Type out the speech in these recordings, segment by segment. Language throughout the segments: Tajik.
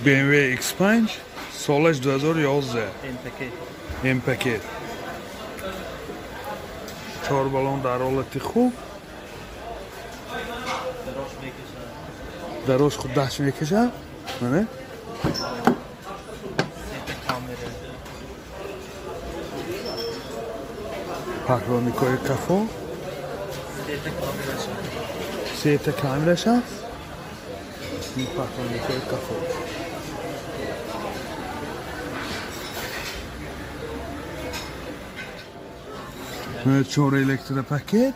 BMW X5 солаш 2011. М пакет. Чор баллон дар ҳолати хуб. Дарош худ даст мекашад. Мана. Пахроникои кафо. Сета камераш аст. Ин пахроникои кафо. Чор электропакет.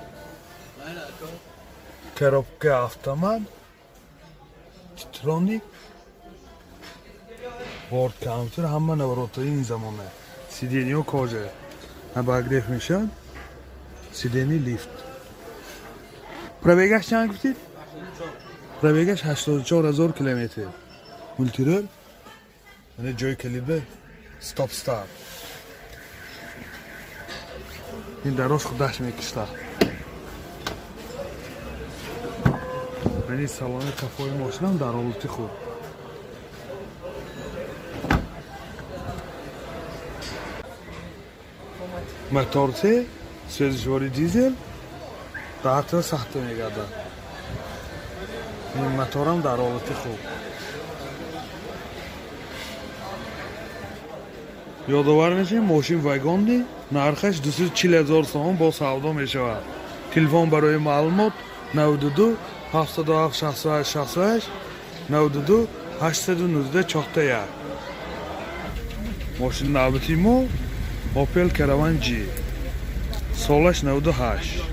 Коробка автомат. Титроник. Борт компютер ҳама наворотҳои ин замона. Сиденьё кожа. Обогрев мешавад. Сиденьи лифт. Пробегаш чанд гуфтид? Пробегаш 84 000 километр. Мультирол. Мана ҷои калида стоп старт. Ин дароз худаш мекишад. Мани салони кафои мошинам дар ҳолати хуб. Мотор се, сӯзишвори дизел, даҳта сахта мегардад. Ин моторам дар ҳолати хуб. Ёдовар мешавем, мошин вагонни, нархаш 240 000 сомон бо савдо мешавад. Телефон барои маълумот 92 707 68 68 92 819 41. Мошин навбати мо Opel Caravan G. Солаш 98.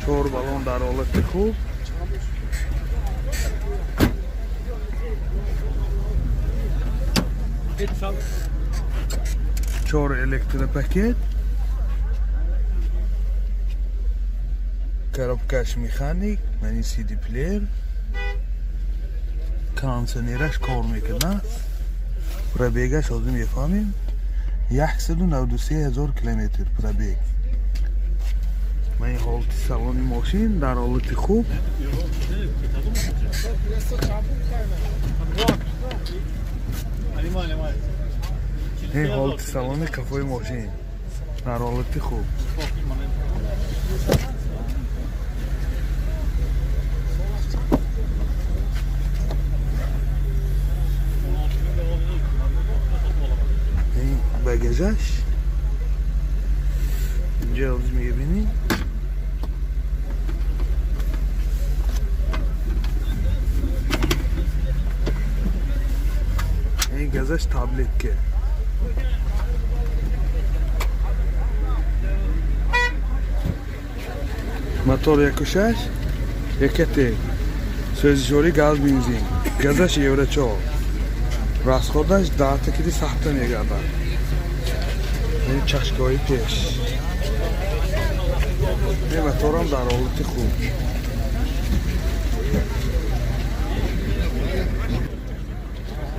Чор баллон дар ҳолати хуб. Чор электропакет. Коробкаш механик, мани CD плеер. Кондиционераш кор мекунад. Пробегаш ҳозир мефаҳмем. 193 000 километр пробег. Ман ҳолати салони мошин дар ҳолати хуб. Ин ҳолати салони кафои мошин дар ҳолати хуб. Ин багажаш инҷа ҳозир мебинем. Ин газаш таблетка. Мотор 1.6, 1.Т. Сӯзишворӣ газ бензин. Газаш евро 4. Расходаш 10 кили сахта мегардад. Ин чашкаҳои пеш. Ин моторам дар ҳолати хуб.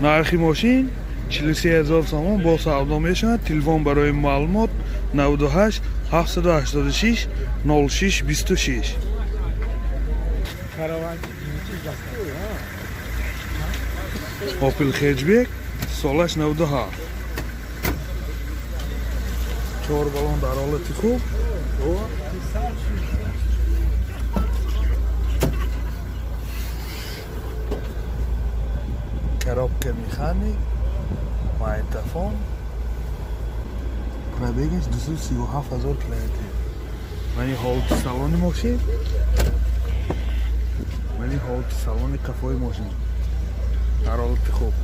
Нархи мошин 43 000 сомон бо савдо мешавад. Телефон барои маълумот 98 786 06 26. Opel Hatchback солаш 97. Чор баллон дар ҳолати хуб. Коробка механик, магнитофон. Пробегаш 237 000 километр. Мани ҳолати салони мошин. Мани ҳолати салони кафои мошин дар ҳолати хуб.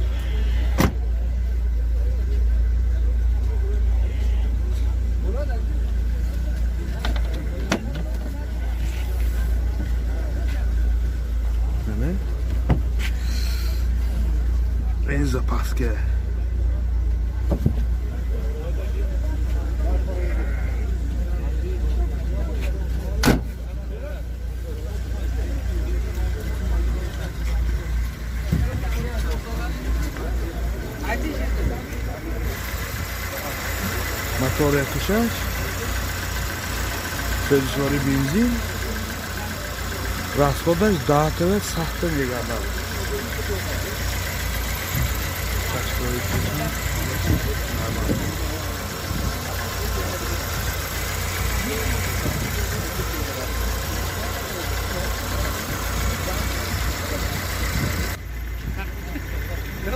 Ин запаска. Мотор 1.6, сӯзишвори бензин. Расходаш 10 ТВ сахта мегардад. Чашкои пешам.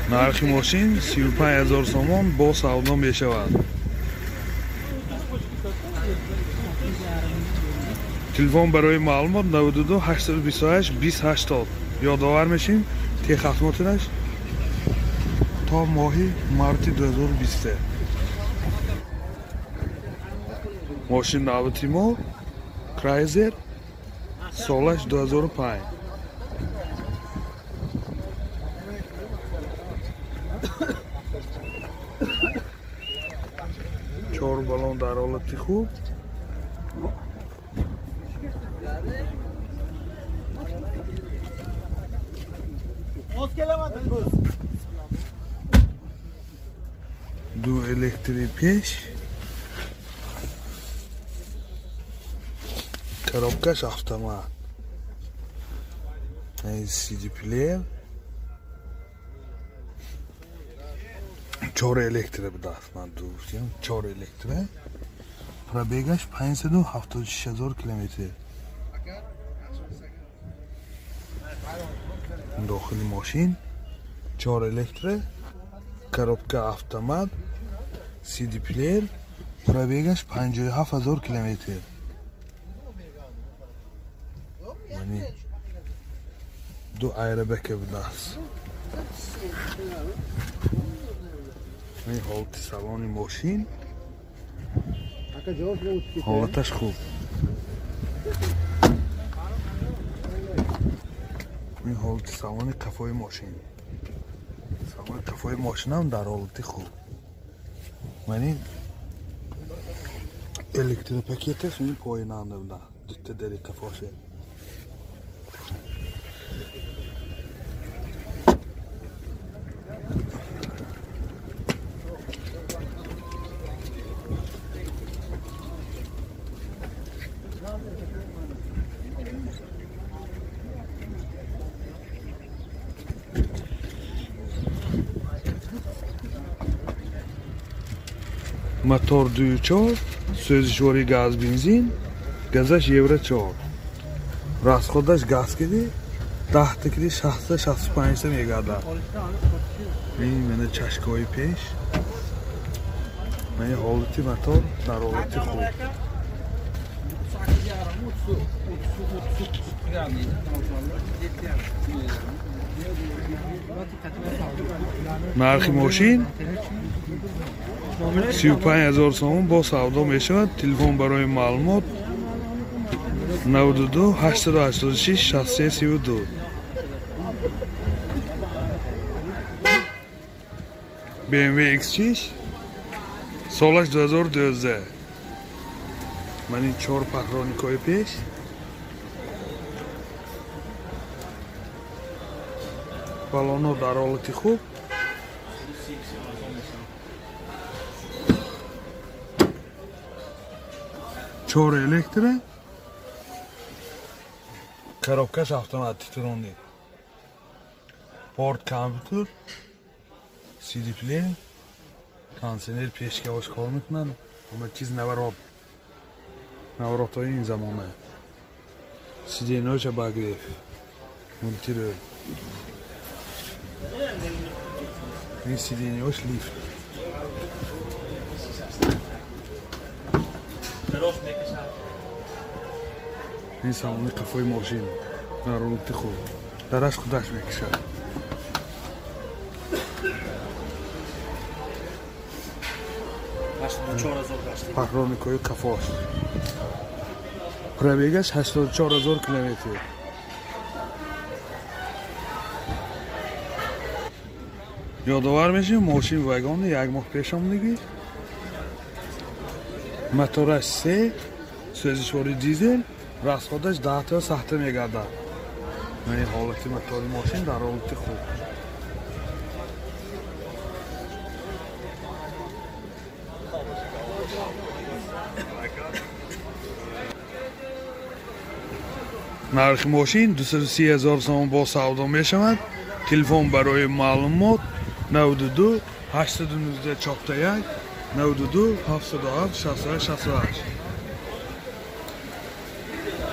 Нархи мошин 35 000 сомон бо савдо мешавад. Телефон барои маълумот 92 828 20 80. Ёдовар мешим, техосмотраш то моҳи марти 2023. Мошин навбати мо Крайзер, солаш 2005. Чор балон дар ҳолати хуб. Ду электри пеш, коробкаш автомат, CD плеер, чор электро будааст. Ман гуфтам чор электро. Пробегаш 576 000 километр. Дохили мошин чор электро, коробка автомат, CD плеер, пробегаш 57 000 километр. Яъне ду аэробека будааст. Ин ҳолати салони мошин, ҳолаташ хуб. Ин ҳолати салони қафои мошин. Салони қафои мошинам дар ҳолати хуб. Мани электропакеташ ин поинанда буда. Дутта дари қафоше. Мотор 2.4, сӯзишвори газ бензин, газаш евро 4. Расходаш газ киди 10 киди 60-65 мегардад. Ин мена чашкаҳои пеш. Мани ҳолати мотор дар ҳолати хуб. Нархи мошин 35 000 сомон бо савдо мешавад. Телефон барои маълумот 92 886 63 32. BMW X6, солаш 2012. Ман ин чор пахроникҳои пеш. Балонҳо дар ҳолати хуб. Чор электро, коробкаш автомат титронӣ, порт компютер, CD плеер, кондиционер пешкавош кор мекунад. Ҳама чиз наворот, наворотҳои ин замона. Сиденьоша багреф, мультирӯ. Ин сиденьош лифт. Ин салони қафои мошин дар ҳолати хуб. Дараш худаш мекушад. Пахроникҳои қафош. Пробегаш 84 000 километр. Ёдовар мешавем, мошин вагони як моҳ пеш омадагӣ. Мотораш 3, сӯзишвори дизел, расходаш 10 та сахта мегардад. Ин ҳолати мотори мошин дар ҳолати хуб. Нархи мошин 230 ҳазор сомон бо савдо мешавад. Телефон барои маълумот 92 819 41 92 707 68 68.